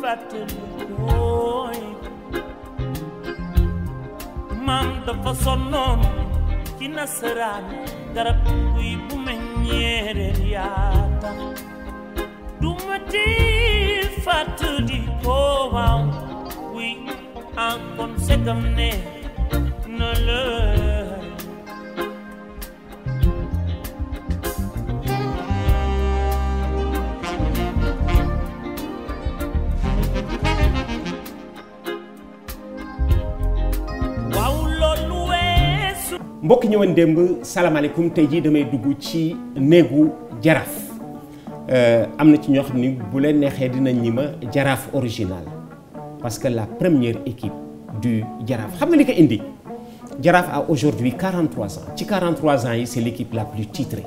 fàttalikoy maam dafa sonnoon ci nasaraan garab guy bu meññeereen yaa tax du ma di fàttalikoo waaw oui en conséquence ne na la mbokk ñëwoon démb salaamaaleykum tey jii damay dugg ci néegu jaraaf am na ci ñoo xam ni bu leen neexee dinañ ñi ma jaraaf original parce que la première équipe du jaraaf xam nga li ko indi jaraaf a aujourd'hui 43 ans ci 43 ans yi c'est l'équipe la plus titrée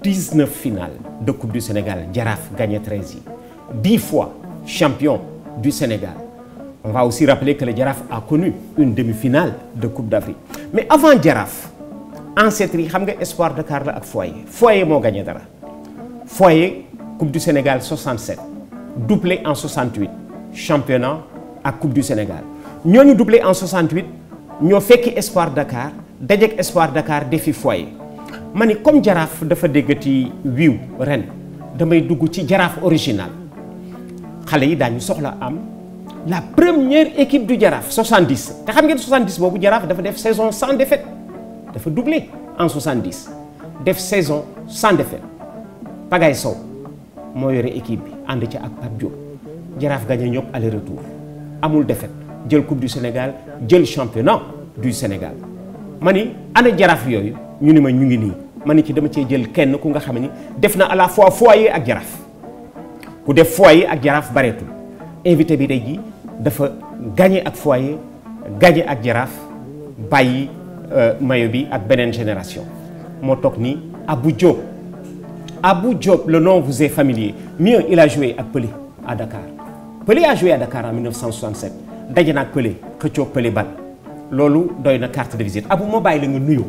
19 finales de coupe du Sénégal jaraaf gagné 13 yi 10 fois champion du Sénégal. On va aussi rappeler que le Jaraaf a connu une demi-finale de Coupe d'Afrique mais avant Jaraaf ancêtre yi xam nga Espoir Dakar la ak Foyer Foyer moo gagné dara Foyer Coupe du Sénégal 67 doublé en 68 championnat ak Coupe du Sénégal ñooñu doublé en 68 ñoo fekki Espoir Dakar dajeek Espoir Dakar defi Foyer ma ni comme Jaraaf dafa déggati wiiw ren damay dugg ci Jaraaf original xale yi daañu soxla am la première équipe du Jaraaf 70 te xam ngeen 70 boobu Jaraaf dafa def saison sans défaite dafa doublé en 70 def saison sans défaite Pagaye Sow moo yore équipe bi ànd ca ak Pape Diop Jaraaf gagné ñëpp aller-retour amul défaite jël coupe du Sénégal jël championnat du Sénégal ma ni ana Jaraaf yooyu ñu ni ma ñu ngi nii ma ni ci dama cee jël kenn ku nga xam ni def na à la fois Foyer ak Jaraaf ku def Foyer ak Jaraaf bareetul invité bi day ji dafa gagné ak Foyer gagné ak Jaraaf bàyyi maillot bi ak beneen génération moo toog ni Abou Diop Abou Diop le nom vous est familier mieux il a joué ak Pelé à Dakar Pelé a joué à Dakar en 1967 daje na ak Pelé xëccoo Pelé bal loolu doy na carte de visite Abou ma bàyyi la nga nuyoo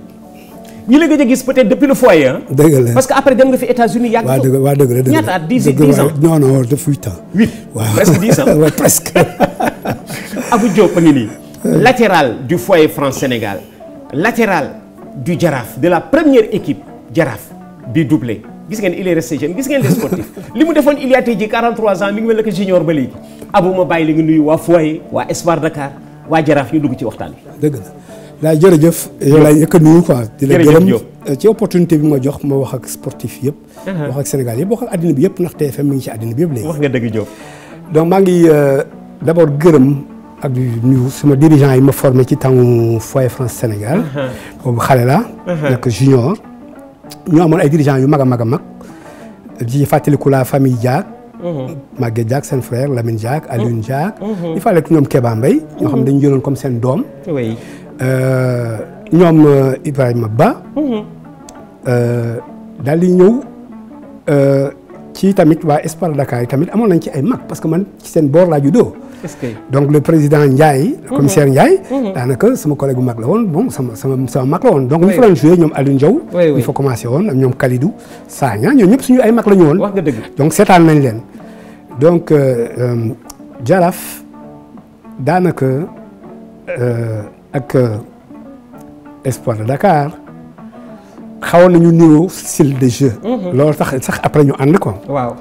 ñi la gëj a gis peut-être depuis le Foyer ah. dëgg la parce que après dem nga fi États-Unis yàgg. waa dëgg la ñaata at 10 ans non def 8 ans. 8 waaw presque 10 ans. ouais, presque. Abou Diop a ngi nii. latéral du Foyer France Sénégal latéral du Jaraaf de la première équipe Jaraaf bi doublé gis ngeen il est resté jeune gis ngeen les sportifs li mu defoon il y a tey jii 43 ans mi ngi mel ne que junior ba léegi Abou ma bàyyi la nga nuyu waa Foyer waa Espoir Dakar waa Jaraaf ñu dugg ci waxtaan bi. dëgg la laay jërëjëf. yow laay njëkk a nuyu quoi. di la gërëm ci opportunité bi ma jox ma wax ak sportif yëpp. wax ak Sénégal yëpp wax ak àddina bi yëpp ndax TFM mi ngi ci àddina bi yëpp léegi. wax nga dëgg Diop. donc maa ngi d'abord gërëm ak di nuyu sama dirigeant yi ma formé ci temps Foyer France Sénégal. boobu xale la. nekk junior. ñu amoon ay dirigeants yu mag a mag a mag. di fàttaliku la famille Diack. Maguette Diack seen frère Lamine Diack Alioune Diack. il fallait que ñoom Kéba Mbaye ñoo xam dañu jëloon comme seen doom. oui. ñoom Ibrahima Ba. daal di ñëw ci tamit waa Espoir Dakar yi tamit amoon nañ ci ay mag parce que man ci seen boor laa juddoo. est-ce que donc le président Ndiaye. le commissaire Ndiaye. daanaka sama collègue bu mag la woon bon sama mag la woon. donc ñu fa doon joué ñoom Aliou Ndiaw. ñu fa commencé woon ak ñoom Kalidou Sagna ñoom ñëpp suñu ay mag la ñu woon. wax nga dëgg. donc seetaan nañ leen donc Jaraaf daanaka ak Espoir de Dakar xawoon nañu niroo style de jeu. loolu sax après ñu ànd ko. waaw.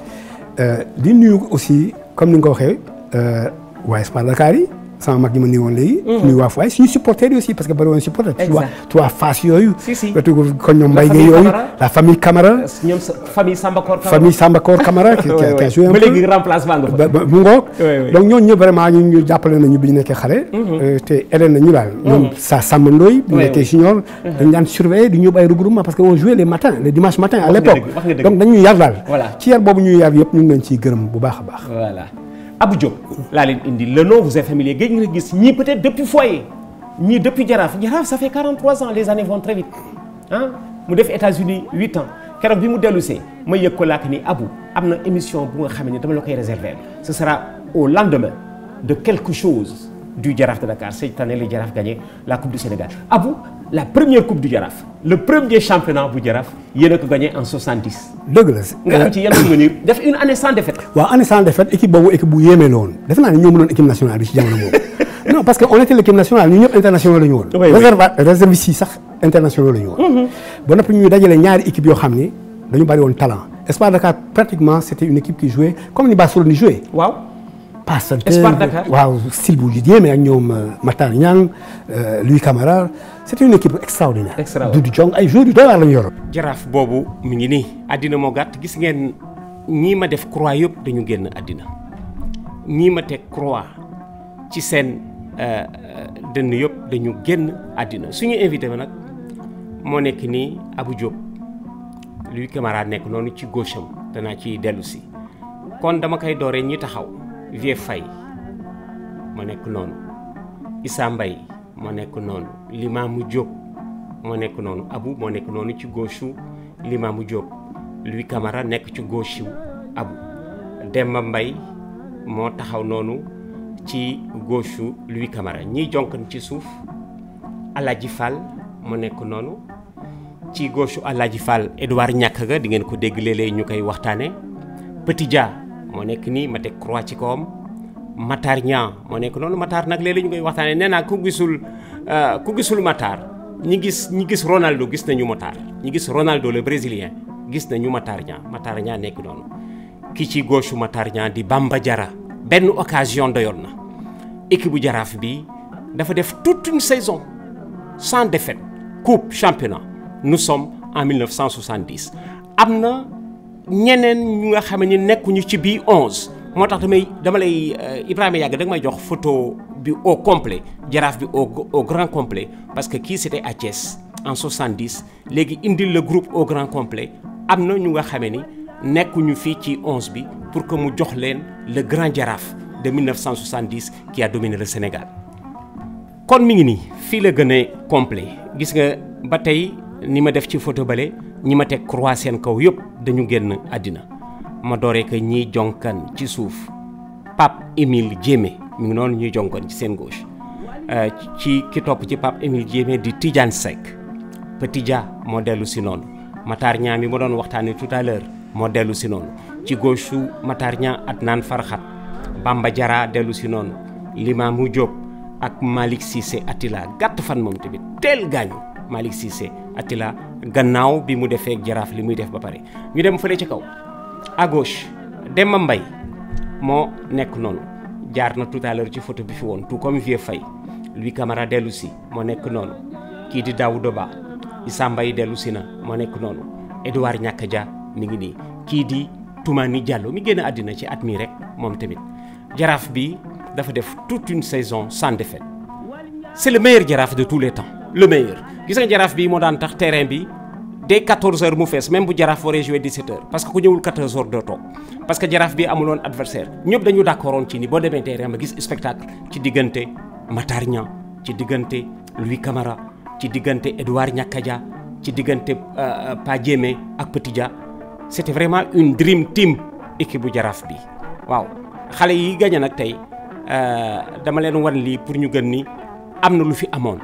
di nuyu aussi comme ni nga ko waxee waa Espoir Dakar yi sama mag ñi ma nuyu woon léegi. nuyu waa Foyer suñu supporters yi aussi parce que bari woon supporter. exact trois faces yooyu. si wetu kon ñoom Mbaye Gueye yooyu. la famille Camara. ñoom famille Sambakor Camara. famille Sambakor Camara. qui a joué un peu ba léegi remplacement nga fa. mu ngoog. donc ñooñu ñëpp vraiment ñu jàppale nañu bi ñu nekkee xale. te aidé nañu daal. ñoom sa Samba Ndoye. bu nekkee junior. dañu daan surveiller di ñëw ay regroupement parce que on jouait les matins les dimanches matins à l'époque. donc dañuy yar daal. voilà ci yar boobu ñuy yar yëpp ñu ngi leen ciy gërëm bu baax a baax. voilà. Abou Diop laa leen indi le nom vous est familier géej nga gis ñii peut-être depuis Foyer ñii depuis Jaraaf ça fait 43 ans les années vont très vite ah mu def États-Unis 8 ans keroog bi mu dellusee ma yëg ko laak ni Abou am na émission bu nga xam ne dama la koy réserver ce sera au lendemain de quelque chose du Jaraaf de Dakar cette année le Jaraaf gagné la Coupe du Sénégal Abou la première coupe du Jaraaf le premier championnat bu Jaraaf yéen a ko gagné en 70. dëgg la nga am ci yan souvenir def une année sans défaite. waaw année sans défaite équipe boobu équipe bu yéeme la woon defe naa ne ñoo mënoon équipe nationale bi ci jamono boobu. non parce que on était l'équipe nationale ñun ñëpp internationaux la ñu woon. réservistes yi sax internationaux la ñu woon. ba noppi ñuy dajale ñaari équipe yoo xam ni dañu bari woon talent. Espoir Dakar pratiquement c'était une équipe qui jouait comme ni Barcelone di joué. waaw. Espoir Dakar waaw style bu yéeme ak ñoom Matar Niang Louis Camara c'était une équipe extraordinaire. Doudou Diong ay joueurs yu doy waar la ñu yoroon. Jaraaf boobu mi ngi nii àddina moo gàtt gis ngeen ñii ma def croix yëpp dañu génn àddina ñii ma teg croix ci seen dënn yëpp dañu génn àddina suñu invité ba nag moo nekk nii Abou Diop Louis Camara nekk noonu ci gauche am danaa ci dellu si kon dama koy dooree ñi taxaw Vieux Faye moo nekk noonu Issa Mbaye moo nekk noonu Limamou Diop moo nekk noonu Abou moo nekk noonu ci gauche Limamou Diop Louis Camara nekk ci gauche Abou Demba Mbaye moo taxaw noonu ci gauche Louis Camara ñiy jonkan ci suuf Aladji Fall moo nekk noonu ci gauche Aladji Fall Edouard Ñàkkaga di ngeen ko dégg léeg-léeg ñu koy waxtaane Petit Dia moo nekk nii ma teg croix ci kawam Matar Niang moo nekk noonu Matar nag léeg-léeg ñu koy waxtaane nee naa ku gisul Matar ñi gis Ronaldo gis nañu Matar ñi gis Ronaldo le brésilien gis nañu Matar Niang nekk noonu ki ci gauche Matar Niang di Bamba Diarra benn occasion doyoon na équipe bu Jaraaf bi dafa def toute une saison sans défaite coupe championnat nous sommes en 1970 am na ñeneen ñu nga xam ne nekkuñu ci bii 11 moo tax dama lay Ibrahima Yàgg da nga may jox photo bi au complet Jaraaf bi au grand complet parce que kii c'était à Thiès en 70 léegi indil le groupe au grand complet am na ñu nga xam ni nekkuñu fii ci 11 bi pour que mu jox leen le grand Jaraaf de 1970 qui a dominé le Sénégal. kon mi ngi nii fii la gën a complet gis nga ba tey ni ma def ci photo bale ñi ma teg croix seen kaw yëpp dañu génn àddina ma dooree que ñiy jonkan ci suuf Pape Émile Diémé mi ngi noonu ñuy jonkan ci seen gauche ci ki topp ci Pape Émile Diémé di Tidiane Seck Petit Dia moo dellu si noonu Matar Niang mi ma doon waxtaanee tout à l'heure moo dellu si noonu ci gauche su Matar Niang Adnan Farhat Bamba Diarra dellu si noonu Limamou Diop ak Malick Cissé Attila gàtt fan moom tamit teel gaañu Malick Cissé Attila gannaaw bi mu defee Jaraaf li muy def ba pare ñu dem fële ci kaw à gauche Demba Mbaye moo nekk noonu jaar na tout à l'heure ci photo bi fi woon tout comme Vieux Faye Louis Camara dellu si moo nekk noonu kii di Daouda Ba Issa Mbaye dellu si na moo nekk noonu Edouard Ñàkkaja mi ngi nii kii di Toumani Diallo mi génn àddina ci at mi rek moom tamit Jaraaf bi dafa def toute une saison sans défaite c'est le meilleur Jaraaf de tous les temps le meilleur gis nga Jaraaf bi moo daan tax terrain bi dès 14h mu fees même bu Jaraaf waree jouer 17h parce que ku ñëwul 14h doo toog parce que Jaraaf bi amuloon adversaire ñëpp dañu d'accordoon ci ni boo demee terrain ba gis spectacle ci diggante Matar Niang ci diggante Louis Camara ci diggante Edouard Ñàkkaja ci diggante Pa Diémé ak Petit Dia c'était vraiment une dream team équipe bu Jaraaf bi waaw xale yi gagné nag tey dama leen wan lii pour ñu gën ni am na lu fi amoon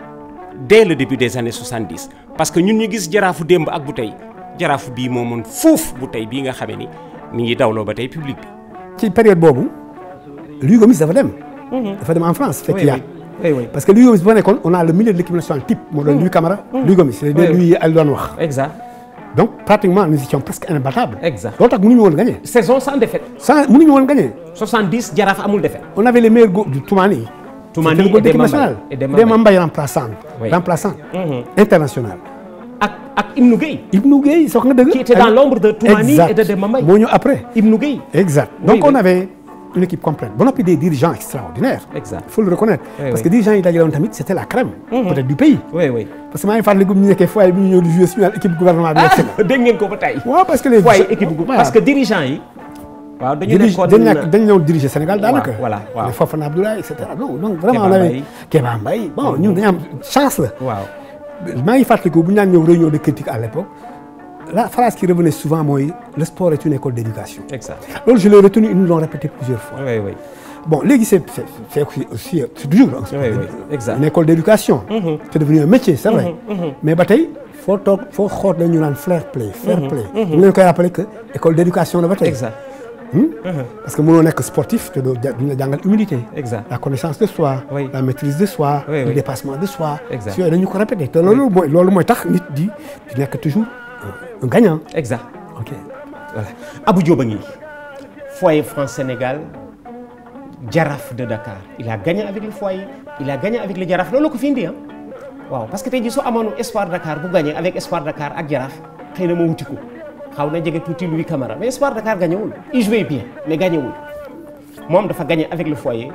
dès le début des années 70 parce que ñun ñu gis Jaraafu démb ak bu tey Jaraafu bii moo mën fuuf bu tey bii nga xamee ni mi ngi dawloo ba tey public bi. ci période boobu Louis Gomis dafa dem. dafa dem en France fekk yaa. oui parce que Louis Gomis bu fa nekkoon on a le milieu de l'équipe nationale type. moo doon Louis Camara. Louis Gomis c'est les deux Louis yi doon wax. exact. donc pratiquement nous étions presque imbattables. exact loolu tax mënuñu woon gagner. saison sans défaite. mënuñu woon gagner. 70 Jaraaf amul défaite. on avait les meilleurs du Toumani. Toumani et Demba Mbaye remplaçant international. ak Ibnou Gueye. Ibnou Gueye sox nga dëgg. qui était dans l'ombre de Toumani et de Demba Mbaye. moo ñu après. Ibnou Gueye. exact donc on avait une équipe complète ba noppi des dirigeants extraordinaires. exact il faut le reconnaître. parce que dirigeants yi dajale woon tamit c'était la crème. peut-être du pays. parce que maa ngi fàttaliku ñu nekkee foyer bi ñu ñëw di jouer suñu équipe gouvernement bi. dégg ngeen ko ba tey. waaw parce que les foyer équipe parce que dirigeants yi. waaw dañu ñëw diriger Sénégal daanaka. voilà les Fofana Abdoulaye et cetera donc vraiment on avait Kéba Mbaye bon ñun dañu am chance la. waaw maa ngi fàttaliku bu ñu naan ñëw réunion de critique à l'époque la phrase qui revenait souvent mooy le sport est une école d'éducation. exact loolu je l'ai retenu ils nous l'ont répété plusieurs fois. bon léegi c'est aussi c'est toujours exact une école d'éducation c'est devenu un métier c'est vrai mais ba tey foo toog foo xoot la ñu naan fair play ñu leen koy rappeler que école d'éducation la ba tey exact parce que mënoo nekk sportif te duñ la jàngal humilité exact la connaissance de soi la maîtrise de soi le dépassement de soi exact si yooyu dañu ko répéter te loolu mooy tax nit di nekk toujours un gagnant exact ok voilà Abou Diop a ngi foyer France Sénégal Jaraaf de Dakar il a gagné avec le foyer il a gagné avec le Jaraaf loolu ko fi indi waaw parce que tey jii soo amoon Espoir Dakar bu gagné avec Espoir Dakar ak Jaraaf xëy na ma wuti ko xaw na jege tuuti Louis Camara mais Espoir Dakar gagné wul il jouait bien mais gagné wul moom dafa gagné avec le foyer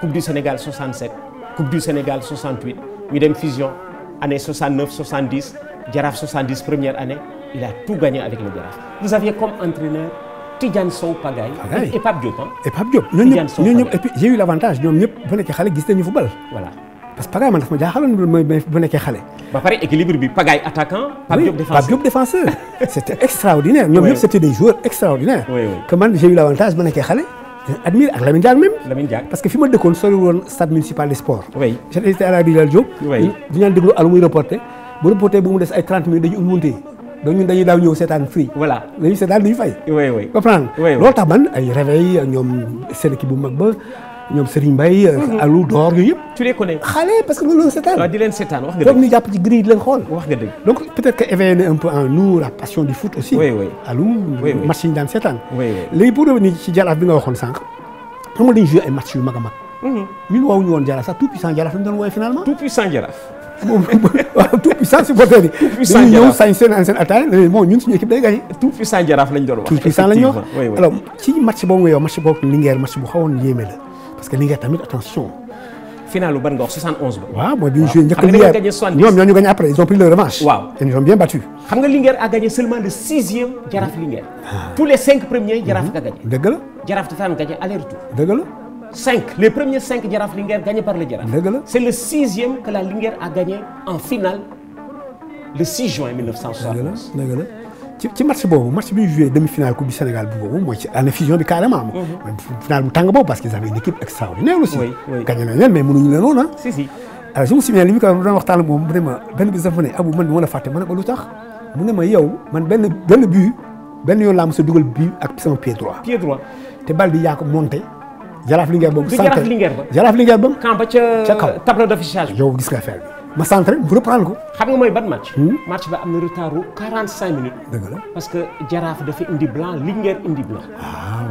Coupe du Sénégal 67 Coupe du Sénégal 68 ñu dem fusion année 69 70 Jaraaf 70 première année il a tout gagné avec le Jaraaf vous aviez comme entraîneur Tidiane Sow Pagaye et Pape Diop et Pape Diop ñooñu ñëpp et puis j'ai eu l'avantage ñoom ñëpp bu nekkee xale gis nañu football voilà parce que Pagaye man dafa ma jaaxaloon bu nekkee xale. ba pare équilibre bi Pagaye attaquant. Pape Diop défenseur Pape Diop défenseur. c'était extraordinaire ñoom ñëpp c'était des joueurs extraordinaires. que man j'ai eu l'avantage bu nekkee xale. admire ak Lamine Diack même. Lamine Diack parce que fi ma dëkkoon sori woon stade municipal des sports. oui j'étais à la Bilal Diop. oui di ñaan déglu alu muy reporté bu reporté bu mu des ay 30 minutes dañu unwante donc ñun dañuy daaw ñëw seetaan free. voilà dañuy seetaan duñu fay. oui comprendre loolu tax man ay réveil ñoom seen équipe bu mag ba. ñoom Serigne Mbaye. Alou Dor yooyu yëpp. tu les connais. xale parce que loolu la seetaan. waaw di leen seetaan wax nga toog dëgg. ñu jàpp ci grille di leen xool. wax nga dëgg. donc peut-être que éveillé na un peu en nous la passion du foot aussi. Alou match yi ñu daan seetaan. léegi pour revenir ci Jaraaf bi nga waxoon sànq. xam nga dañu joué ay match yu mag a mag. ñun woowuñu woon Jaraaf sax tout puissant Jaraaf lañu doon woowee finalement. tout puissant Jaraaf. waaw tout puissant supporter yi. tout puissant dañuy ñëw Jaraaf sañ seen ataaya bon ñun suñu équipe day gagné. tout puissant Jaraaf lañ doon wax. tout puissant lañ wax alors ci match boobu nga yow match boobu Linguère match bu xawoon yéeme la parce que Linguère tamit attention. final lu ban nga wax 71 ba. waaw mooy bi ñu joué njëkk xam nga Linguère gagné 70. ñoom ñoo ñu gagné après ils ont pris leur revanche. waaw et ils ont bien battu. xam nga Linguère a gagné seulement le 6e Jaraaf Linguère. tous les 5 premiers Jaraaf a gagné. dëgg la Jaraaf dafa daan gagné aller-retour. dëgg la. 5 les premiers 5 Jaraaf Linguère gagnés par le Jaraaf. dëgg la. c'est le 6e que la Linguère a gagné en finale le 6 juin 1971. dëgg la ci match boobu match bi ñu joué demi-finale coupe du Sénégal bi boobu mooy ci année fusion bi carrément. finale bu tàng boobu parce qu'ils avaient une équipe extraordinaire aussi. gagné nañ leen mais mënuñu leen woon si. alors je me souviens li mu ko doon waxtaan moom mu ne ma benn bis dafa ne Abou man ma la fàtte ma ne ko lu tax mu ne ma yow man benn but benn yoon laa mos a dugal but ak sama pied droit. pied droit. te bal bi yaa ko monté. Jaraaf Linguère boobu. Jaraaf Linguère ba. Jaraaf Linguère ba. camp ba ca kaw tableau d'affichage. yow gis nga affaire bi ma centré bu reprendre ko. xam nga mooy ban match. match ba am na retard ru 45 minutes. dëgg la parce que Jaraaf dafa indi blanc Linguère indi blanc.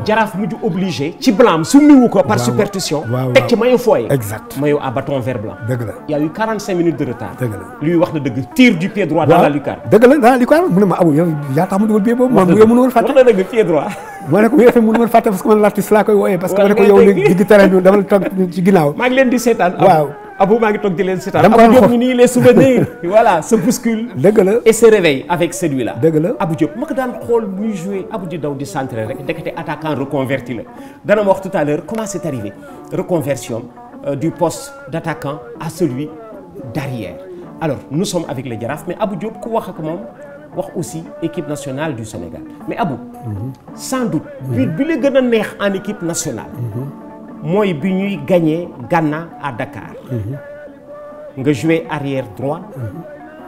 Jaraaf mujj obligé. ci blanc am summiwu ko par superstition. teg ci maillot foyer. exact maillot à bâton vert blanc. dëgg la il y a eu 45 minutes de retard. dëgg la luy wax na dëgg tir du pied droit. dans la lucarne. dëgg la dans la lucarne mu ne ma Abou yow yaa tax ma dugal pied boobu. wax man bu yow mënu woon fàtte. wax na dëgg pied droit. ma ne ko yow mënu woon fàtte parce que man l'artiste laa koy wooyee. parce que ma ne ko yow léegi digg terrain bi dama la toog ci ginnaaw. maa ngi leen di seetaan. waaw Abou maa ngi toog di leen seetaan. dama ko Abou Diop ñu nii les souvenirs. voilà se bouscule. dëgg la et se réveille avec celui-là. dëgg la Abou Diop ma ko daan xool muy jouer Abou di daw di centrer rek ndekete attaquant reconverti la. dana ma wax tout à l'heure comment c'est arrivé reconversion du poste d'attaquant à celui d'arrière. alors nous sommes avec le Jaraaf mais Abou Diop ku wax ak moom wax aussi équipe nationale du Sénégal mais Abou. sans doute. bi la gën a neex en équipe nationale. mooy bi ñuy gagné Ghana à Dakar. nga joué arrière droit.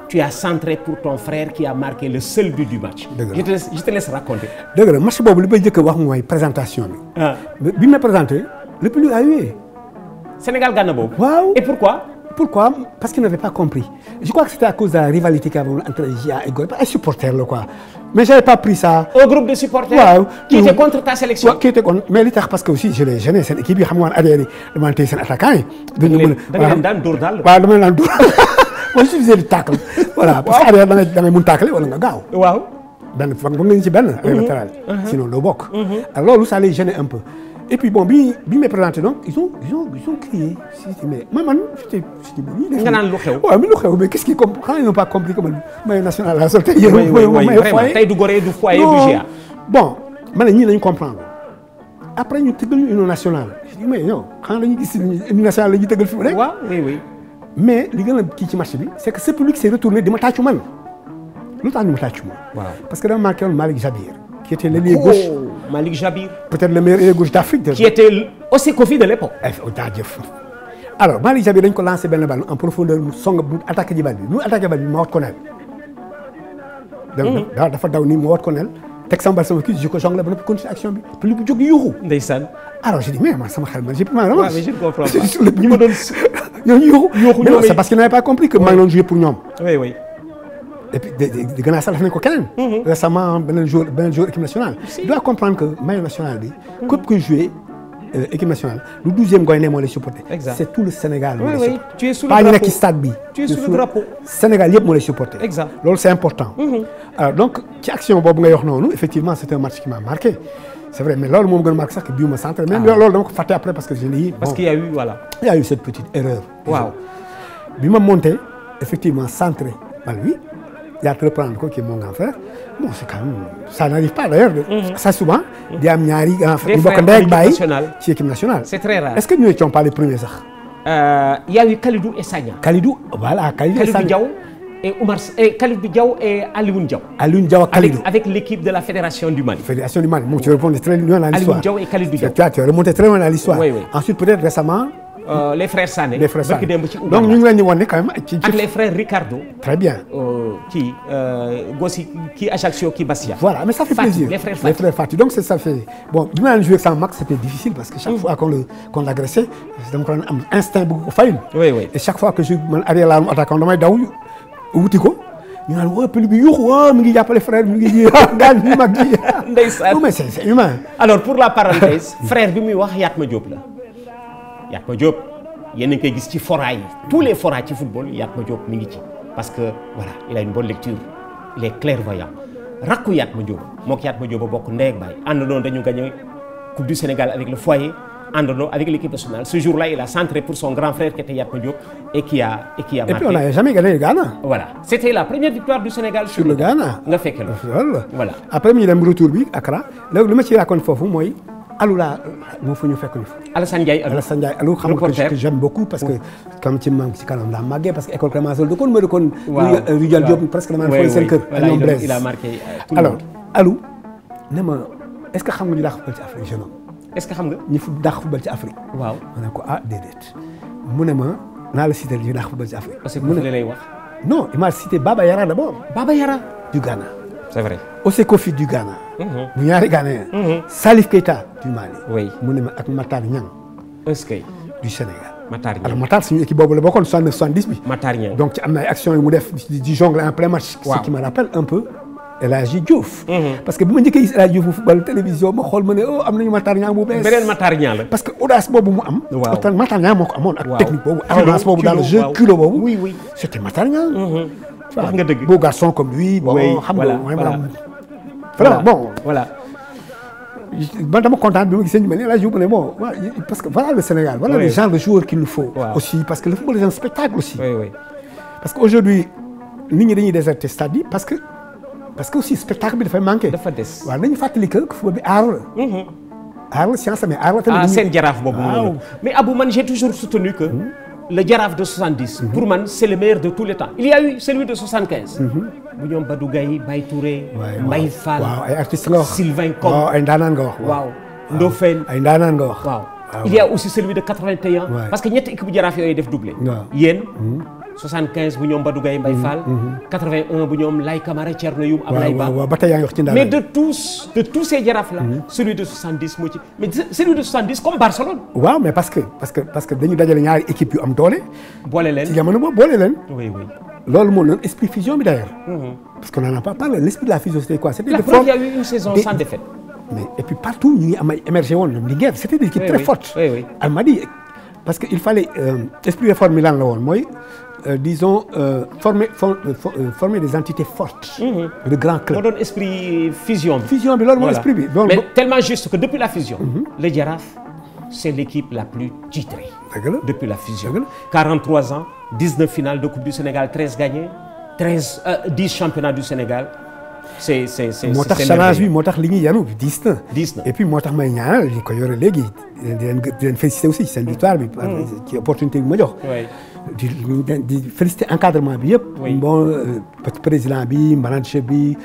tu as centré pour ton frère qui a marqué le seul but du match. je te laisse raconter. dëgg la match boobu li may njëkk a wax mooy présentation bi. bi ma présenté le public a hué. Sénégal Ghana boobu. waaw et pourquoi. Pourquoi? Parce qu'ils n'avaient pas compris. Je crois que c'était à cause de la rivalité qu'il y avait entre GIA et Gorée. Un supporter, là, quoi. Mais je n'avais pas pris ça. Un groupe de supporters wow. Qui était contre ta sélection. Ouais, qui était contre. Mais l'État, parce que aussi, je les gênais. C'est l'équipe, ils ont adhéré. Demandé, c'est un attaquant. Dans le Dourdal. Ouais, dans le Dourdal. Moi, je faisais le tacle. Voilà. Parce que dans le tacle, on a gagné. Wow. Ben, faut que nous ben, latéral. Sinon, le boc. Alors, ça les gênait un peu. Et puis bon, bi me présenté donc, ils ont crié. Mais moi, j'étais bon. Ouais, mais mais qu'est-ce qu'ils comprennent? Quand ils n'ont pas compris comment le maillot national a sorti. Oui, vraiment. Taille du Gorée, du foyer, du GIA. Bon, maintenant, ils comprennent. Après, nous avons une nationale. Je dis, mais non, quand nous avons une nationale, nous avons une nationale. Oui. Mais, ce qui marche, c'est que ce public s'est retourné de Matachouman. L'autre, nous Matachouman. Parce que dans le marqueur, Malik Jabir, qui était l'ailier gauche. Malick Jabir. peut-être le meilleur ailier gauche d'Afrique. qui était aussi Kofi de l'époque. jaajëf alors Malick Jabir dañ ko lancé benn balle en profondeur mu song mu attaqué ji balle bi mu attaqué balle bi ma wat ko nel. dafa daw nii ma wat ko nel teg sama bal sama kii je ko jonglé ba noppi continuer action bi puis bu jóg di yuuxu. ndeysaan. alors je dis mais man sama xel man j'ai pas waaw mais je ne comprends pas ñi ma doon. ñooñu yuuxu mais c'est parce qu'ils n'avaient pas compris que maa ngi doon jouer pour ñoom. oui oui. et puis di gën a sax def nañ ko keneen. récemment beneen joueur équipe nationale. il doit comprendre que maillot national bi. képp kuy jouer équipe nationale lu 12e Ngoyné moo lay supporter. exact c'est tout le Sénégal. oui oui tu es sous le pas drapeau ñu nekk ci stade bi. tu es sous le drapeau. Sénégal yëpp moo lay supporter. exact loolu c'est important. alors donc ci action boobu ngay wax noonu effectivement c'est un match qui m'a marqué. c'est vrai mais loolu moom gën a marqué sax que bii ma centré. même loolu dama ko fàtte après parce que je l'ai. parce qu'il y a eu voilà. il y a eu cette petite erreur. waaw bi ma monté effectivement centré bal bi. yaa te reprendre ko kii mon grand frère bon c'est quand même ça n'arrive pas d'ailleurs ça souvent di am ñaari grand frère ñu bokk ndey ak baay ci équipe nationale c'est très rare est-ce que ñu ne sont pas les premiers sax il y a eu Kalidou et Sagna voilà Kalidou Diaw et Oumar Kalidou Diaw et Alioune Diaw ak Kalidou avec l'équipe de la Fédération du Mali moom tu réponds très loin dans l'histoire Alioune Diaw et Kalidou Diaw tu as remonté très loin dans l'histoire oui, oui. ensuite peut-être récemment les frères Sané donc ñu ngi leen di wan ne quand même ci ak les frères Ricardo très bien kii Gossi kii Ajaccio kii Bastia voilà mais ça fait plaisir les frères Fati donc ça fait bon bi ma daan jouer sans Max c'était difficile parce que chaque fois qu'on l'agressait dama ko doon am instinct bu ko fayul et chaque fois que je man arrière la attaquant damay daw wuti ko ñu naan woo pël bi yuuxu mi ngi jàppale frère mi ngi gaañ bi mag ji ndeysaan mais c'est humain alors pour la parenthèse frère bi muy wax Yatma Diop la Yatma Diop yéen a ngi koy gis ci fora yi tous les fora ci football Yatma Diop mi ngi ci parce que voilà il a une bonne lecture il est clairvoyant rakku Yatma Diop mook Yatma Diop a bokk ndey ak baay àndandoo dañu gagné Coupe du Sénégal avec le foyer àndandoo avec l'équipe nationale ce jour-là il a centré pour son grand frère qui était Yatma Diop et qui a marqué. Et puis on n'a jamais gagné le Ghana. Voilà c'était la première victoire du Sénégal sur le Ghana nga fekke loolu voilà après ñu dem retour bi Accra léegi li ma ci raconte foofu mooy Alou laa moo fa ñu fekk ñu fa. Alassane Ndiaye Alou xam nga que j'aime beaucoup parce que comme ci maam ci kanam laa màggee parce que école Clémenceau dëkkoon ma dëkkoon. Rijal Diop presque damaa fooy seen kër. ak ñoom Blaise il a marqué tout alors Alou ne ma est-ce que xam nga ñu dàq football ci Afrique jeune homme. est-ce que xam nga. ñu dàq football ci Afrique. waaw ma ne ko déedéet mu ne ma naa la cité ñu dàq football ci Afrique. parce que mu ne lay wax. non il m'a cité Baba Yara d'abord. Baba Yara du Ghana. c'est vrai. Ose Kofi du Ghana. bu ñaari Ghanéen. Salif Keita du Mali. oui mu ne ma ak Matar Niang. est-ce que. du Sénégal. Matar Niang alors Matar suñu équipe boobu la bokkoon 69 70 bi. Matar Niang donc ci am na ay actions yu mu def di jongler en plein match. waaw ce qui me rappelle un peu El Hadji Diouf. parce que bi ma njëkkee gis El Hadji Diouf football télévision ma xool ma ne am nañu Matar Niang bu bees. beneen Matar Niang la. parce que audace boobu mu am. waaw Matar Niang moo ko amoon ak technique boobu. arrogance boobu dans le jeu culot boobu. oui oui c'était Matar Niang. wax nga dëgg beau garçon comme lui. bon xam nga vraiment. vraiment bon voilà. man dama kontaan bi ma gisee ñu mel ni El Hadji Diouf ne bon parce que voilà le Sénégal. voilà le genre de joueur qu'il nous faut. aussi parce que le football est un spectacle aussi. parce que aujourd'hui nit ñi dañuy déserter stade yi parce que aussi spectacle bi dafay manqué. dafa des waaw nañu fàttali que football bi aar la. aar la science mais aar la tamit. seen jaraaf boobu noonu. mais Abou man j'ai toujours soutenu que. le jaraaf de 70. pour man c'est le meilleur de tous les temps. il y a eu celui de 75. bu ñoom Badou Gaye Baye Touré. Mbaye Fall waaw ay artistes nga wax. Sylvain Combes waaw ay ndaanaan nga wax. waaw Ndofène. ay ndaanaan nga wax. waaw il y a aussi celui de 81. parce que ñetti équipe bu jaraaf yooyu def doublé. waaw yéen. 75 bu ñoom Badou Gaye Mbaye Fall. 81 bu ñoom Lay Camara Thierno Youm Ablaye Ba. waaw ba tey yaa ngi wax ci ndaanaan. mais de tous ces jaraaf là. celui de 70 moo ci mais celui de 70 comme Barcelone. waaw mais parce que dañu dajale ñaari équipe yu am doole. boole leen ci jamono boobu boole leen. oui oui. loolu moo doon esprit fusion bi d'ailleurs. parce qu'on n'en a pas parlé l'esprit de la fusion c'était quoi. c'était la preuve il y a eu une saison sans défaite. mais et puis partout ñu ngi am ay émergé woon ñoom Linguère c'était des équipes très fortes. oui Almadies parce que il fallait esprit de forme mi lan la woon mooy disons former des entités fortes. de grands clubs. moo doon esprit fusion bi. fusion bi loolu mooy esprit bi. mais tellement juste que depuis la fusion. le Jaraaf c'est l'équipe la plus titrée. dëgg la depuis la fusion. 43 ans 19 finales de Coupe du Sénégal 13 gagnés 10 championnats du Sénégal. c'est moo tax challenge bi moo tax li ñuy yanu diis na. et puis moo tax may ñaanal li ko yore léegi di leen féliciter aussi seen victoire bi. ci opportunité bi ma jox. di féliciter encadrement bi yëpp. bon président bi manager bi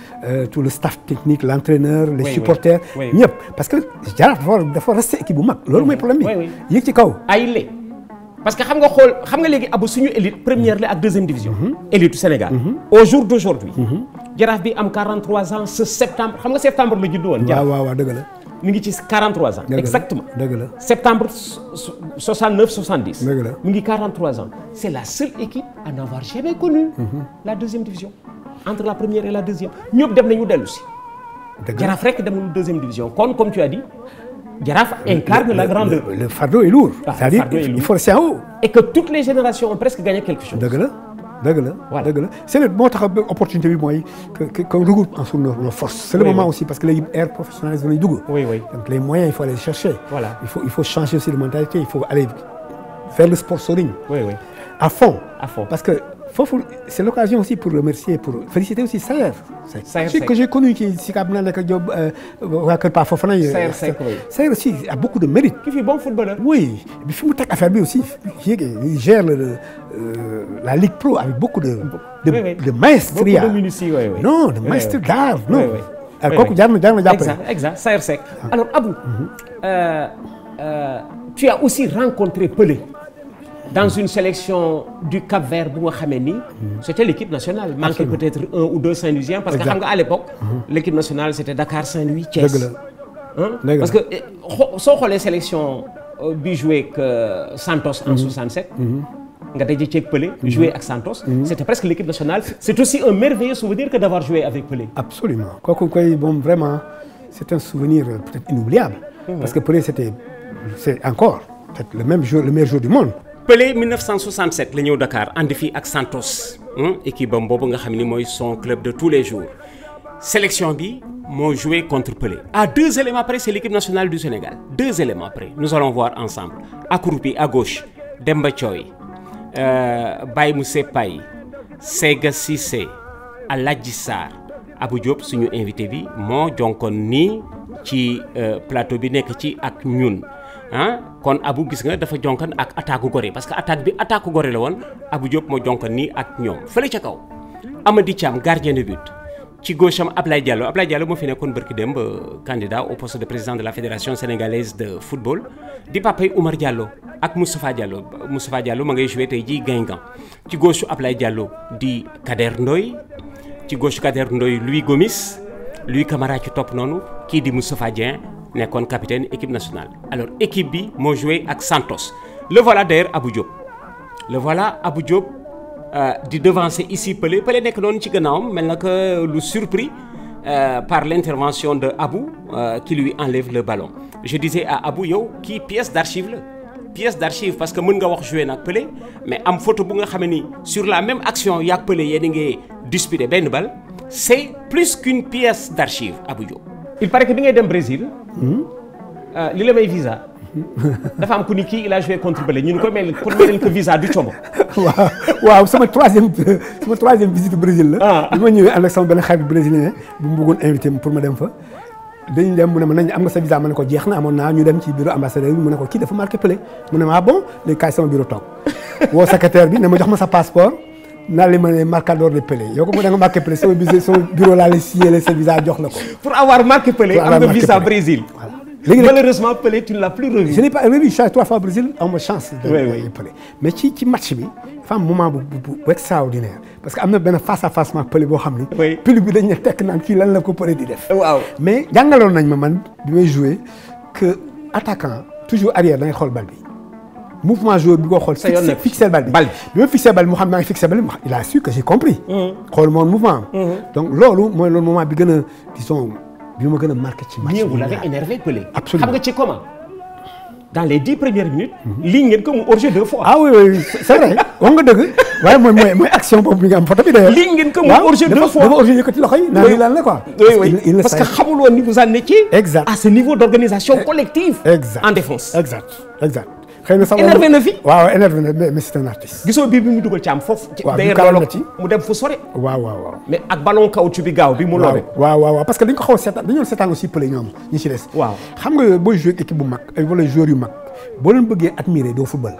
tout le staff technique l'entraîneur les supporters ñëpp parce que Jaraaf dafa rester équipe bu mag loolu mooy problème bi. yéeg ci kaw ay parce que xam nga léegi Abou suñu élite première la ak deuxième division. élite du Sénégal. au jour d'aujourd'hui. Jaraaf bi am 43 ans ce septembre xam nga septembre la juddu woon. waaw dëgg la. mi ngi ci 43 ans. exactement dëgg la septembre 69 70. dëgg la mi ngi 43 ans. c'est la seule équipe à n'avoir jamais connu. la deuxième division. entre la première et la deuxième ñëpp dem nañu dellu si. Jaraaf rek demul deuxième division kon comme tu as dit. Jaraaf incarne la grandeur. Le fardeau est lourd. C'est-à-dire il faut rester en haut. Et que toutes les générations ont presque gagné quelque chose. dëgg la. c'est le moo tax opportunité bi mooy qu'on regroupe ensemble nos forces. c'est le moment aussi parce que léegi ère professionnalisme lañu dugg. donc les moyens il faut aller les chercher. il faut changer aussi de mentalité il faut aller faire le sponsoring. à fond. parce que foofu c'est l'occasion aussi pour remercier pour féliciter aussi Sayer. que j'ai connu ci Sicap na nekk Diop waa Kër Pa Fofana. Sayer aussi a beaucoup de mérite. qui fait bon footballeur. oui bi fi mu teg affaire bi aussi il gère la Ligue Pro avec beaucoup de maestria. beaucoup de minutie non de maestria d'art non. kooku jaar na jàppale. exact Sayer Seck. alors Abou. tu as aussi rencontré Pelé. dans une sélection du Cap-Vert bu nga xamee ni. c'était l'équipe nationale. manqué peut-être un ou deux Saint-Louisiens. parce que xam nga à l'époque. l'équipe nationale c'était Dakar Saint-Louis Thiès. parce que soo xoolee sélection bi joué ak Santos en 67. nga daje ceeg Pelé. joué ak Santos. c'était presque l'équipe nationale. c'est aussi un merveilleux souvenir que d'avoir joué avec Pelé. absolument kooku koy bon vraiment c'est un souvenir peut-être inoubliable. parce que Pelé c'est encore peut-être le meilleur joueur du monde. Pelé 1967 la ñëw Dakar ànd fii ak Santos équipe bam boobu nga xam ni mooy son club de tous les jours sélection bi moo joué contre Pelé. à 2 éléments près c'est l'équipe nationale du Sénégal 2 éléments près nous allons voir ensemble accroupi à gauche Demba Thioy Baye Moussé Paye Sega Cissé Aladji Sarr Abou Diop suñu invité bi moo jonkoon nii ci plateau bi nekk ci ak ñun. kon Abou gis nga dafa jonkan ak attaque Gorée parce que attaque bi attaque Gorée la woon Abou Diop moo jonkan nii ak ñoom fële ca kaw Amady Thiam gardien de but ci gauche am Ablaye Diallo moo fi nekkoon barki démb candidat au poste de président de la fédération sénégalaise de football di papay Oumar Diallo ak Moustapha Diallo ma ngay joué tey ji Guingamp ci gauche Ablaye Diallo di Kader Ndoye ci gauche Kader Ndoye Louis Gomis Louis Camara ci topp noonu kii di Moustapha Dieng nekkoon capitaine équipe nationale alors équipe bi moo joué ak Santos le voilà d'ailleurs Abou Diop di devancer ici Pelé nekk noonu ci gannaawam mel na que lu surpris par l'intervention de Abou qui lui enlève le ballon je disais à Abou yow kii pièce d'archive parce que mën nga wax joué nag Pelé mais am photo bu nga xam ni sur la même action yaag Pelé yéen a ngi disputé benn balle c'est plus qu'une pièce d'archive Abou Diop. il paraît que bi ngay dem Brésil. li la may visa. dafa am ku ni kii il a joué contre Pelé ñu ni ko mel pour mel que visa du combo. waaw sama troisième visite au Brésil la. bi ma ñëwee ànd ak sama benn xarit brésilien bu mu bëggoon invité pour ma dem fa. dañu dem mu ne ma nañ am nga sa visa ma ne ko jeex na amoon naa ñu dem ci bureau ambassadeur bi mu ne ko kii dafa marqué Pelé mu ne ma bon léegi kaay sama bureau toog woo secrétaire bi ne ma jox ma sa passeport. naa li ma ne marqueur de Pelé yow ko mu da nga marqué Pelé sama bureau laa lay signé sa visa jox la ko. pour avoir marqué Pelé am nga visa Brésil. voilà léegi malheureusement Pelé tu ne l'as plus revu. je n'ai pas revu je suis allé 3 fois au Brésil am ma chance. de Pelé mais ci match bi dafa am moment bu extraordinaire parce que am na benn face à face maak Pelé boo xam ni. Pelé bi dañ ne tekk naan kii lan la ko Pelé di def. waaw mais jàngaloon nañ ma man bi may joué que attaquant toujours arrière da ngay xool bal bi. mouvement joueur bi ko xool. sa yoon fixé bal bi bi ma fixé bal bi mu xam maa ngi fixé bal bi il a su que j'ai compris. xool moom mouvement donc loolu mooy loolu moment bi gën a disons bi ma gën a marqué ci match. vous l'avez énervé Pelé. absolument xam nga ci comment. dans les 10 premières minutes. lii ngeen ko mu hors-jeu 2 fois. ah oui c'est vrai wax nga dëgg. waaye mooy action boobu bi nga am photo bi d'ailleurs. lii ngeen ko mu hors-jeu 2 fois dafa hors-jeu yëkkati loxo yi. naan lii lan la quoi. parce que xamul woon ni vous en étiez. exact à ce niveau d'organisation collective. en défense. exact xëy na sax énervé na fi. waaw énervé na mais c'est un artiste. gisoo bii bi mu dugal ci am foofu. waaw mu dem fu sore. waaw. mais ak ballon caoutchouc bi gaaw bi mu loobe. waaw parce que dañ ko xaw a seetaan dañoo seetaan aussi Pelé ñoom ñi ci des. waaw xam nga booy jouer équipe bu mag ay wala joueur yu mag boo leen bëggee admirer doo football.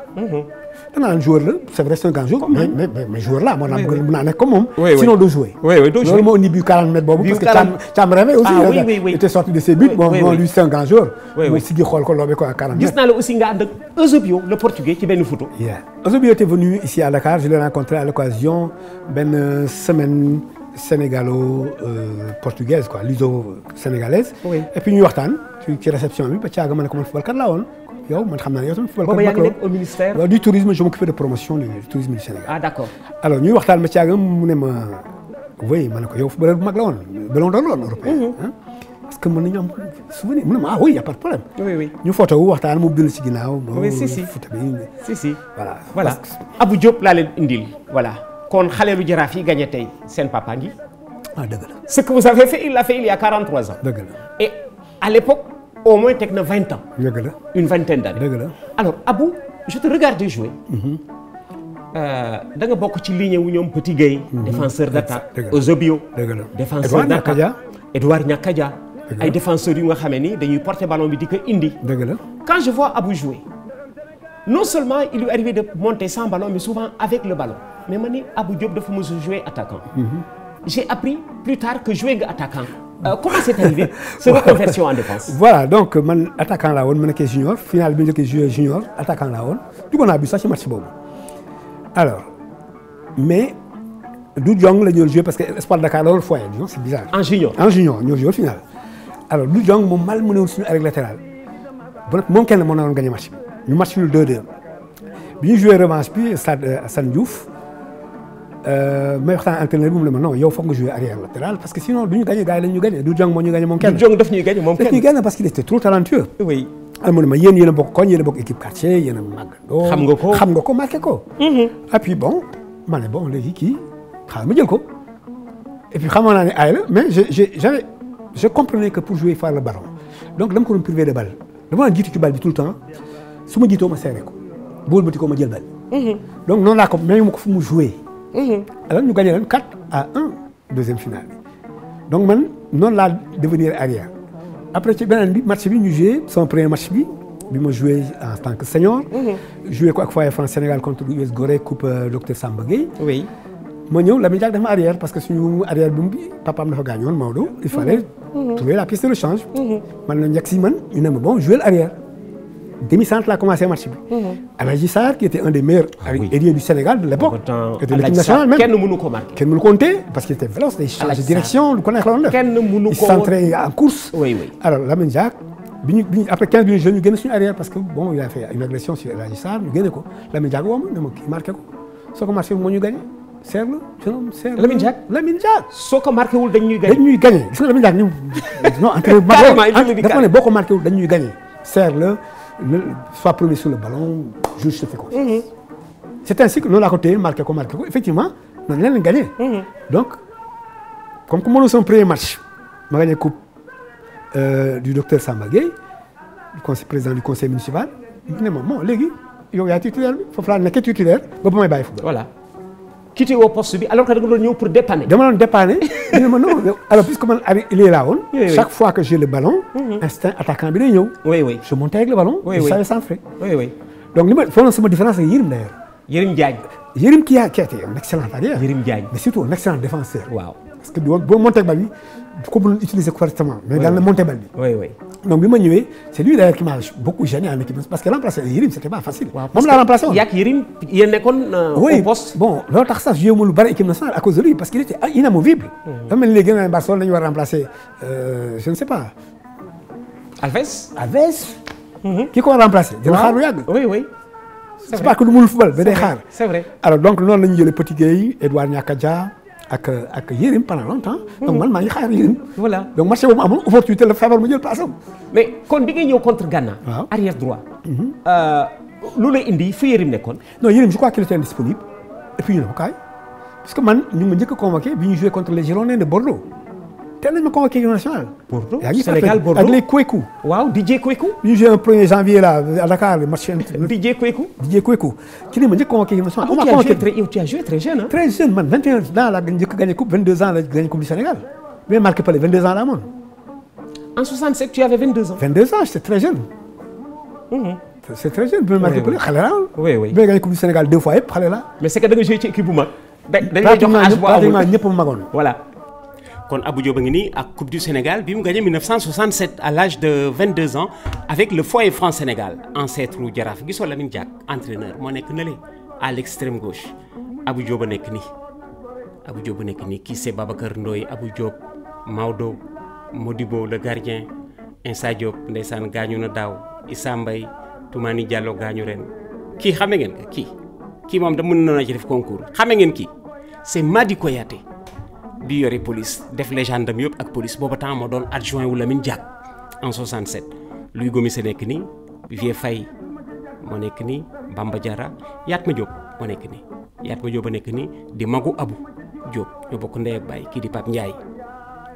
danaa joueur la c'est vrai c'est un grand joueur mais joueur là moo tax mën naa nekk comme moom. oui sinon doo jouer. loolu moo indi but 40 mètres boobu. parce que Thiam Rémé aussi. était sorti de ses buts. bon lui c'est un grand joueur. mooy siggi xool ko loobee ko à 40 mètres. gis naa la aussi nga ànd ak Eusebio le portugais ci benn photo. Eusebio était venu ici à Dakar je l'ai rencontré à l'occasion benn semaine sénégalo-portugaise quoi luso-sénégalaise. et puis ñuy waxtaan ci réception bi ba caaga ma ne ko man footballkat laa woon. yow man xam naa yow tamit footballkat boobu yaa ngi nekk au ministère. du tourisme je m'occupais de promotion du tourisme du Sénégal. ah d'accord. alors ñuy waxtaan ba caaga mu ne ma oui ma ne ko yow footballeur bu mag la woon ballon d'or la woon européen. est-ce que mën nañu am souvenir mu ne ma ah oui y a pas de problème. oui. ñu photo wu waxtaan mu bind ci ginnaaw. oui si photo bi si. voilà. Abou Diop laa leen indil voilà. kon xaleelu Jaraaf yi gagné tey seen papa ngi. ah dëgg la. ce que vous avez fait il l'a fait il y a 43 ans. dëgg la. et à l'époque au moins teg na 20 ans. dëgg la. une vingtaine d'années. dëgg la. alors Abou je te regardais jouer. da nga bokk ci ligne wu ñoom Petit Gueye. défenseur d'attaque. Eusebio. dëgg la. défenseur d'attaque Edouard Niakadia. ay défenseurs yu nga xamee ni dañuy porter ballon bi di ko indi. dëgg la. quand je vois Abou jouer non seulement il lui arrivait de monter sans ballon mais souvent avec le ballon mais ma ni Abou Diop dafa mos a jouer attaquant. j'ai appris plus tard que jouer nga attaquant. comment c'est arrivé cette reconversion en défense. voilà donc man attaquant laa woon ma nekkee junior final bi ñu njëkkee joué junior attaquant laa woon duggoon naa bi sax ci match boobu alors mais du Jong la ñu joué parce que Espoir Dakar la woon foyer non c'est bizarre. en junior ñoo joué final. alors du Jong moom mal mënewul suñu arrêt latéral ba moom kenn moo naroon gagné match bi ñu match nul 2-2 bi ñu joué revanche bi stade Assane Diouf may waxtaan entraîneur bi mu ne ma non yow foog nga jouer arrière latéral parce que sinon du ñu gagné gars yi lañ ñu gagné du Jong moo ñu gagné moom kenn. du Jong daf ñuy gagné moom kenn daf ñuy gagné parce qu'il était trop talentueux. oui. alors mu ne ma yéen a bokk koñ yéen a bokk équipe quartier yéen a màggandoo. xam nga ko marqué ko. et puis bon ma ne bon léegi kii xaaral ma jël ko et puis xamoon naa ne aay la mais je comprenais que pour jouer il faut le ballon donc dama ko doon privé de balle dama daan jiitu ci balle bi tout le temps su ma jiitoo ma serré ko bool ba ti ko ma jël balle. donc noonu laa ko may ma ko fu mu jouer. alors ñu gagné leen 4-1 deuxième finale bi donc man noonu laa devenir arrière après ci beneen bi match bi ñu joué sama premier match bi ma joué en tant que senior. joué ko ak Foyer France Sénégal contre US Gorée coupe docteur Samba Gueye. oui. ma ñëw Lamine Diack dafa arrière parce que suñu arrière bi papaam dafa gaañoon Maodo. il fallait trouver la piste de rechange. man la njëkk si man ñu ne ma bon jouer l'arrière. demi-centre laa commencé match bi. Aladji Sarr qui était un des meilleurs ailiers du Sénégal de l'époque. et de l'équipe nationale même kenn mënu ko marqué. kenn mënu ko compter parce qu'il était véloce day changer direction lu ko neex la doon def. kenn mënu ko il s'entraînait en course. oui. alors Lamine Diack bi ñu après 15 minutes ñu génn suñu arrière parce que bon il a fait une agression sur Aladji Sarr ñu génne ko Lamine Diack woo ma ne ma kii marqué ko soo ko marqué moo ñu gagné seetlu Lamine Diack soo ko marqué wul dañ ñuy gagné gis nga Lamine Diack ñu non entraînement dafa ne boo ko marqué wul dañ ñuy gagné seetlu soit premier sur le ballon juge se fait confiance. c'est ainsi que noonu laa ko téye marqué ko effectivement noonu leen gagné. donc comme que mënoon sama premier match ma gagné coupe du docteur Samba Gueye président du conseil municipal ne ma bon léegi yow yaa titulaire bi foofu laa nekkee titulaire ba may bàyyi football. voilà quitté au poste bi alors que da nga doon ñëw pour dépanner. dama doon dépanner ñu ne ma non alors puisque man il est là woon. chaque fois que j'ai le ballon. instinct attaquant bi day ñëw. oui. je montais avec le ballon. je savais centrer. oui. donc li ma foofu sama différence ak Yérim d'ailleurs. Yérim Diagne. Yérim qui a été un excellent arrière. Yérim Diagne. mais surtout un excellent défenseur. waaw parce que boo monté bal bi du ko mën utiliser correctement. mais daan na monté bal bi. oui. donc bi ma ñëwee c'est lui d'ailleurs qui m'a beaucoup gêné en équipe parce que remplacer Yérim c'était pas facile. moom laa remplacé woon. yaa ngi Yérim yéen nekkoon au poste. bon loolu tax sax joué mu lu bari équipe nationale à cause de lui parce qu'il était inamovible. dafa mel ni léegi gën a Barcelone dañu war a remplacer je ne sais pas. Alves. ki ko war a remplacer. dina xaar lu yàgg. oui. c'est pas que du mënul football ba day xaar. c'est vrai. alors donc noonu la ñu jëlee Petit Gueye Edouard Niakadia ak Yérim pendant longtemps. donc man maa ngi xaar Yérim. voilà donc match boobu amul opportunité la feebar mu jël place am. mais kon bi ngay ñëw contre Ghana. waaw arrière droit. lu lay indi fu Yérim nekkoon. non Yérim je crois qu'il était indisponible et puis ñu ne ko kaay parce que man ñu ngi ma njëkk a convoqué bi ñu joué contre les Girondins de Bordeaux. teel nañu ma convoqué équipe nationale. Bordeaux Sénégal Bordeaux ak les Kouékou. waaw Didier Kouékou. ñu joué un 1er janvier là à Dakar le match. Didier Kouékou. ci li ma njëkk a convoqué équipe nationale. tu as joué très jeune hein. très jeune man 21 ans la njëkk a gagné coupe 22 ans la gagné coupe du Sénégal. bien marqué par les 22 ans la amoon. en 67 tu avais 22 ans. 22 ans j'étais très jeune. c'est très jeune bi ma marqué xale la. oui oui bi ma gagné coupe du Sénégal 2 fois yëpp xale la. mais c'est que da nga joué ci équipe bu mag. dañ lay jox âge bu pratiquement ñëpp magoon. voilà. kon Abou Diop a ngi nii ak coupe du Sénégal bi mu gagné 1967 à l'âge de 22 ans avec le Foyer France Sénégal ancêtre lu Jaraaf gisoo Lamine Diack entraîneur moo nekk na le à l'extrême gauche Abou Diop a nekk nii. Abou Diop a nekk nii kii c'est Babacar Ndoye Abou Diop Maodo Modibo le gardien Insa Diop ndeysaan gaañu na daaw Issa Mbaye Toumani Diallo gaañu ren kii xame ngeen ko kii moom da mën na ci def concours xame ngeen kii c'est Madi Koyaté bi yore police def les gendarmes yëpp ak police booba temps moo doon adjoint wu Lamine Diack en 67 Louis Gomis a nekk nii Vieux Faye moo nekk nii Bamba Diarra Yatma Diop moo nekk nii Yatma Diop a nekk nii di magu Abou Diop ñoo bokk ndey ak baay kii di Pape Ndiaye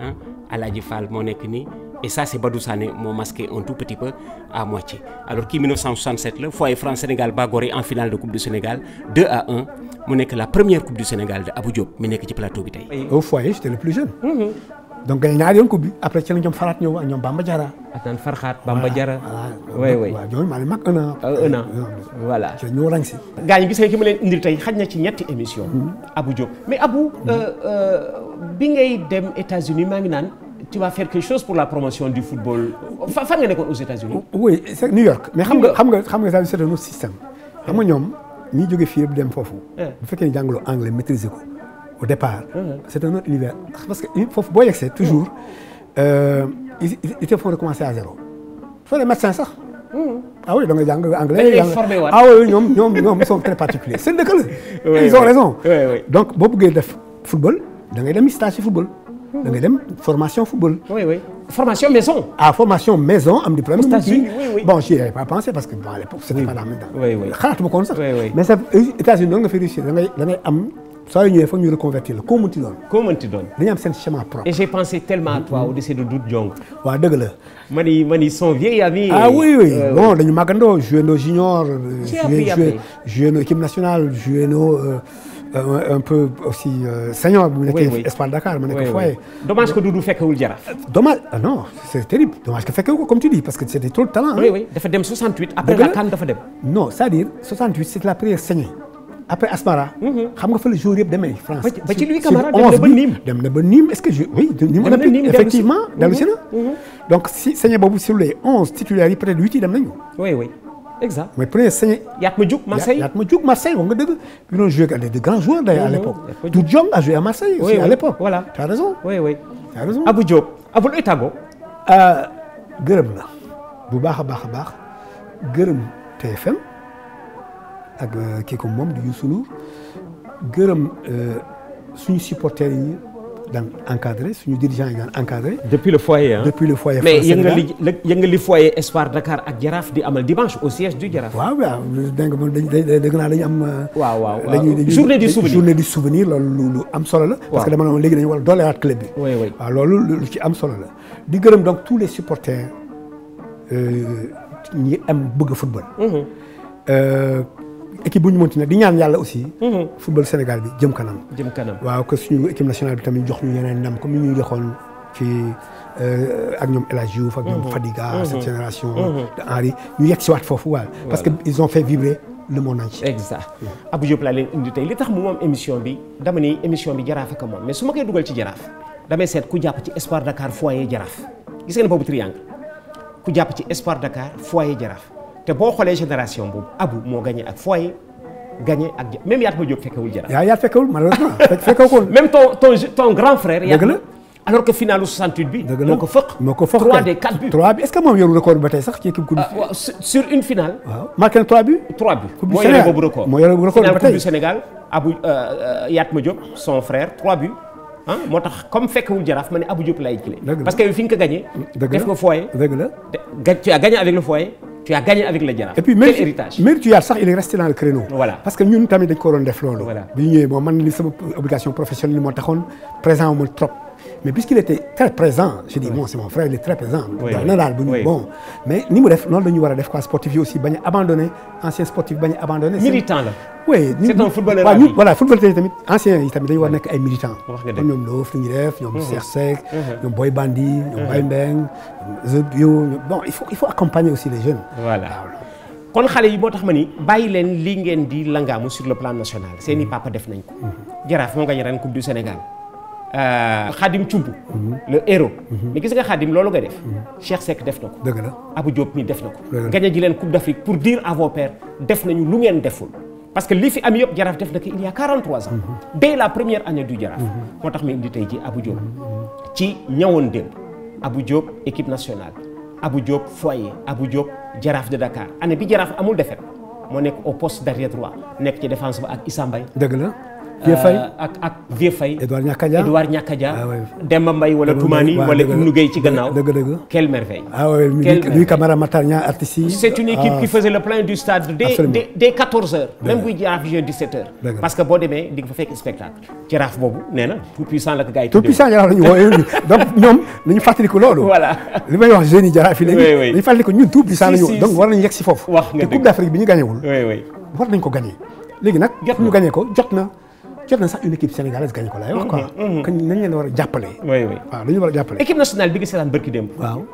ah Aladji Fall moo nekk nii et ça c'est Badou Sané moo masqué un tout petit peu à moitié alors kii 1967 la Foyer France Sénégal ba Gorée en finale de coupe du Sénégal 2-1 mu nekk la première coupe du Sénégal de Abou Diop mi nekk ci plateau bi tey. au Foyer j'étais le plus jeune. donc gagné ñaari yoon coupe bi après ci la ñoom Faraat ñëw ak ñoom Bamba Diarra. ak naan Farxaat Bamba Diarra. oui oui waaw ñooñu maa leen mag 1 an. 1 an voilà. ci ñoo rang si. gaa ñi gis nga ki ma leen indil tey xaj na ci ñetti émission Abou Diop mais Abou bi ngay dem États-Unis maa ngi naan tu vas faire quelque chose pour la promotion du football fan nga nekkoon aux États-Unis. oui c'est New York. mais xam nga c'est un autre système. xam nga ñoom ñi jóge fii yëpp dem foofu. bu fekkee ne jàngaloo anglais maîtriser ko au départ. c'est un autre univers parce que foofu boo yegsee toujours ils te font recommencer à zéro. soo dee médecin sax. ah oui da nga jàng anglais. ah oui ñoom ils sont très particuliers seen dëkk la. ils ont raison. donc boo bëggee def football da ngay dem stage ci football. da ngay dem formation football. oui formation maison. formation maison am diplôme. États-Unis bon j'y avais pas pensé parce que bon à l'époque c'était pas la même temps. xalaatuma ko woon sax. mais ça États-Unis noonu nga fi réussir da ngay am. soo ñëwee foog ñu reconvertir la koo mënti doon. dañu am seen chemin propre. et j'ai pensé tellement à toi au décès de Doudou Diong. waaw dëgg la. mani son vieil ami. oui bon dañu màggandoo joué no junior. joué no équipe nationale joué no un peu aussi senior. bu nekkee Espoir Dakar ma nekk Foyer. dommage que Doudou fekkewul Jaraaf. dommage non c'est terrible dommage que fekkewu ko comme tu dis parce que c'était trop de talent. oui dafa dem 68. après la CAN dafa dem. non c'est-à-dire 68 c'était la première saignée. après Asmara. xam nga fa la jour yëpp demee France. ba ci Louis Camara dem na ba Nîmes est-ce que oui Nîmes Olympique effectivement dellu si na. donc si sañe boobu sur les 11 titulaires yi peut-être 8 yi dem nañu. oui exact. mooy premier sañe. Yatma Diouf Marseille Marseille wax nga dëgg. ils ont joué avec de grands joueurs d'ailleurs à l'époque. Doudou Diong a joué à Marseille aussi à l'époque. voilà tu as raison. t'as raison. Abou Diop Abou looy tàggoo. gërëm la bu baax a baax gërëm TFM. ak kii ko moom di Youssou Ndour gërëm suñu supporters yi daan encadré suñu dirigeants yi daan encadré. depuis le foyer hein. depuis le foyer. mais yëngal li foyer Espoir Dakar ak Jaraaf di amal dimanche au siège du Jaraaf. waaw dégg naa dañu am. waaw journée du souvenir loolu lu am solo la. parce que dama ne léegi dañu war a dooleewaat club bi. waaw loolu lu ci am solo la. di gërëm donc tous les supporters ñi am bëgg football. équipe bu ñu mënti nag di ñaan yàlla aussi. football Sénégal bi jëm kanam. waaw que suñu équipe nationale bi tamit jox ñu yeneen ndam comme ni ñu joxoon ci ak ñoom El Hadj Diouf ak ñoom Fadiga. cette génération. de Henri ñu yegg si waat foofu waaw. parce que ils ont fait vibrer le monde entier. exact Abou Diop laa leen indi tey li tax mu moom émission bi dama ni émission bi Jaraaf ak moom mais su ma koy dugal ci Jaraaf damay seet ku jàpp ci Espoir Dakar Foyer Jaraaf gis ngeen boobu triangle ku jàpp ci Espoir Dakar Foyer Jaraaf. te boo xoolee génération boobu Abou moo gagné ak Foyer gagné ak même Yatma Diop fekkewul Jaraaf. yaa fekkewul malheureusement fekkewu ko. même ton grand frère. Yatma alors que finalu 68 bi. dëgg la moo ko fëq 3 des 4 buts. 3 bi est-ce que moom yoru record bi ba tey sax ci équipe. sur une finale. waaw marqué na 3 buts. 3 buts moo yore boobu record. moo yore record ba tey finale coupe du Sénégal Abou Yatma Diop son frère 3 buts. moo tax comme fekkewul Jaraaf ma ne Abou Diop lay jëlee. parce que fi nga ko gagné. def nga Foyer. dëgg la tu as gagné avec le Foyer. tu as gagné avec le Jaraaf. et puis quel héritage. Méritoire sax il est resté dans le créneau. voilà parce que ñun tamit dañ ko waroon def loolu. voilà bi ñu ñëwee bon man li sama obligation professionnelle moo taxoon présent amul trop. mais puisqu'il était très présent je dis bon c'est mon frère il est très présent. na daal bu ñu bon mais ni mu def noonu la ñu war a def quoi sportif yi aussi bañ a abandonné ancien sportif bañ a abandonné. militant la. oui c'est un footballeur waaw ñun voilà footballeur yi tamit anciens yi tamit dañu war a nekk ay militants. wax nga dëgg comme ñoom Loof li ñu def ñoom Cheikh Seck. ñoom Boy Bandi. ñoom Baye Mbeng. bon il faut accompagner aussi les jeunes. voilà kon xale yi moo tax ma ni bàyyi leen li ngeen di langaamu sur le plan national seeni papa def nañ ko. Jaraaf moo gañe ren coupe du Sénégal. Khadim Thioub le héros. mais gis nga Khadim loolu nga def. Cheikh Seck def na ko. dëgg la Abou Diop mi def na ko. gañe ji leen coupe d'Afrique pour dire à vos pères def nañu lu ngeen deful. parce que li fi am yëpp Jaraaf def na ko il y a 43 ans. dès la première année du Jaraaf. moo tax ma indi tey ji Abou Diop. ci ñëwoon démb. Abou Diop équipe nationale. Abou Diop foyer Abou Diop Jaraaf de Dakar année bi Jaraaf amul défaite moo nekk au poste d'arrière droit nekk ci défense ba ak Issa Mbaye. dëgg la. Vieux Faye ak Vieux Faye. Edouard Niakadia Edouard Niakadia. Demba Mbaye wala Toumani wala Ibnou Gueye ci gannaaw. dëgg. Quelle merveille. Louis Camara Matar Niang artistes yi. c'est une équipe qui faisait le plein du stade dès 14h. même buy Jaraaf joué 17h. parce que boo demee di nga fa fekk spectacle. Jaraaf boobu nee na tout puissant la ko gars yi tuddee. tout puissant Jaraaf la ñu woowee donc ñoom nañu fàttaliku loolu. voilà li may wax jeunes yi Jaraaf yi léegi. oui nañu fàttaliku ñun tout puissant la ñu donc war nañu yegg si foofu. wax nga te Coupe d'Afrique bi ñu gagné wul. oui war nañ ko gagné. léegi nag ñu gagné ko jot na sax une équipe sénégalaise gagné ko laay wax quoi. kañ nañ leen war a jàppale. oui waaw dañu war a jàppale. équipe nationale bi nga seetaan bërki démb. waaw.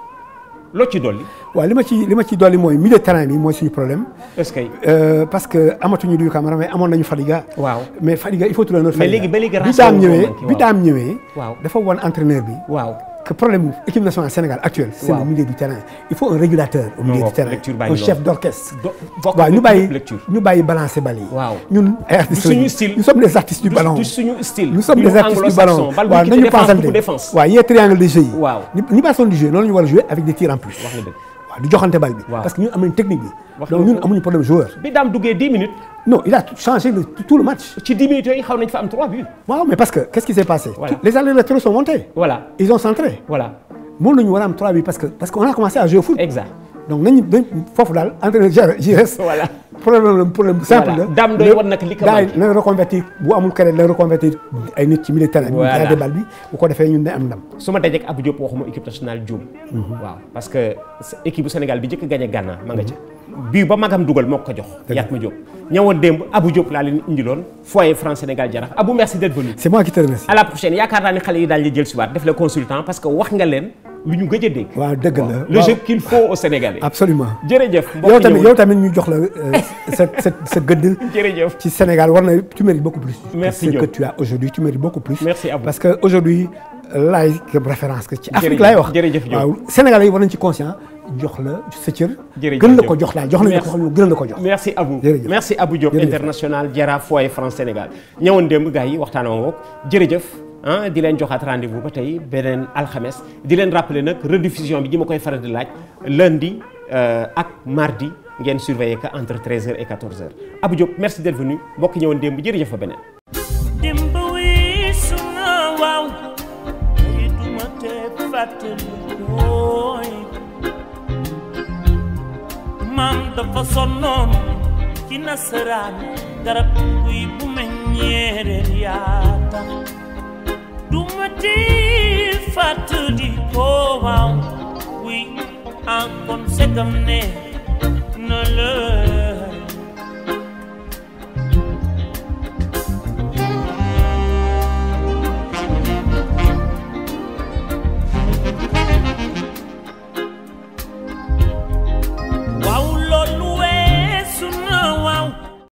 loo ci dolli. waaw li ma ci dolli mooy milieu de terrain bi mooy suñu problème. est-ce que. parce que amatuñu Louis Camara mais amoon nañu Fadiga. waaw mais Fadiga il faut trouver notre mais Fadiga. léegi ba léegi bi daam ñëwee. waaw dafa woon entraîneur bi. waaw. que problème équipe nationale Sénégal actuelle. c'est le milieu du terrain. il faut un régulateur au milieu du terrain. un chef d'orchestre. waaw ñu bàyyi balancer bal yi. waaw ñun ay artistes suñu style nous sommes des artistes du ballon. du suñu style. nous sommes des artistes du ballon. waaw nañu pensante waaw yee triangle de jeu yi. waaw ni ba son du jeu noonu la ñu war a jouer avec des tirs en plus. wax nga dëgg. waaw di joxante bal bi. parce que ñun am nañu technique bi. donc ñun amuñu problème joueur. bi daam duggee 10 minutes. non il a changé tout le match. ci 10 minutes yooyu xaw nañ fa am 3 buts. waaw mais parce que qu'est-ce qui s'est passé. les allers latéraux sont montés. voilà ils ont centré. voilà. moom la ñu war a am 3 buts parce qu'on a commencé à jouer au foot. exact. donc nañu foofu daal entraîneur JRS. voilà problème simple la. daam doy wan nag li ko manqué. na reconvertir bu amul keneen na reconvertir ay nit ci milieu terrain. voilà ñu bal bi bu ko defee ñun day am ndam. su ma dajeeg Abou Diop waxuma équipe nationale Dioum. waaw parce que équipe bu Sénégal bi njëkk a gagné Ghana ma nga ca. bii ba magam dugal moo ko jox. Yatma Diop ñëwoon démb Abou Diop laa leen indiloon foyer France Sénégal Jaraaf Abou merci d'être venu. c'est moi qui te remercie. à la prochaine yaakaar naa ne xale yi daal di jël si waat def le consultant parce que wax nga leen lu ñu gëj a dégg. waaw dëgg la le jeu qu'il faut au Sénégalais. absolument jërëjëf. yow tamit ñu jox la sa gëdd. jërëjëf ci Sénégal war na tu mérites beaucoup plus. merci que ce que tu as aujourd'hui tu mérites beaucoup plus. merci Abou parce que aujourd'hui laay référence que ci Afrique laay wax. jërëjëf waaw Sénégalais yi war nañ ci conscient jox la sa cër. jërëjëf gën la ko jox daal jox nañu ko xam gën la ko jox. merci Abou jërëjëf merci Abou Diop international Jaraaf foyer France Sénégal ñëwoon démb gars yi waxtaan woon jërëjëf. di leen joxaat rendez-vous ba tey beneen alxames di leen rappeler nag rediffusion bi ñi ma koy faral di laaj lundi ak mardi ngeen surveiller que entre 13h et 14h Abou Diop merci d'être venu mbokk ñëwoon démb jërëjëf fa beneen. démb wi suna waaw yi duma te fàttali mooy maam dafa sonnoon ci nasaraan garab kuy bu meññeereen yaa tax duma ti fàttali ko waaw oui en kon segam ne na la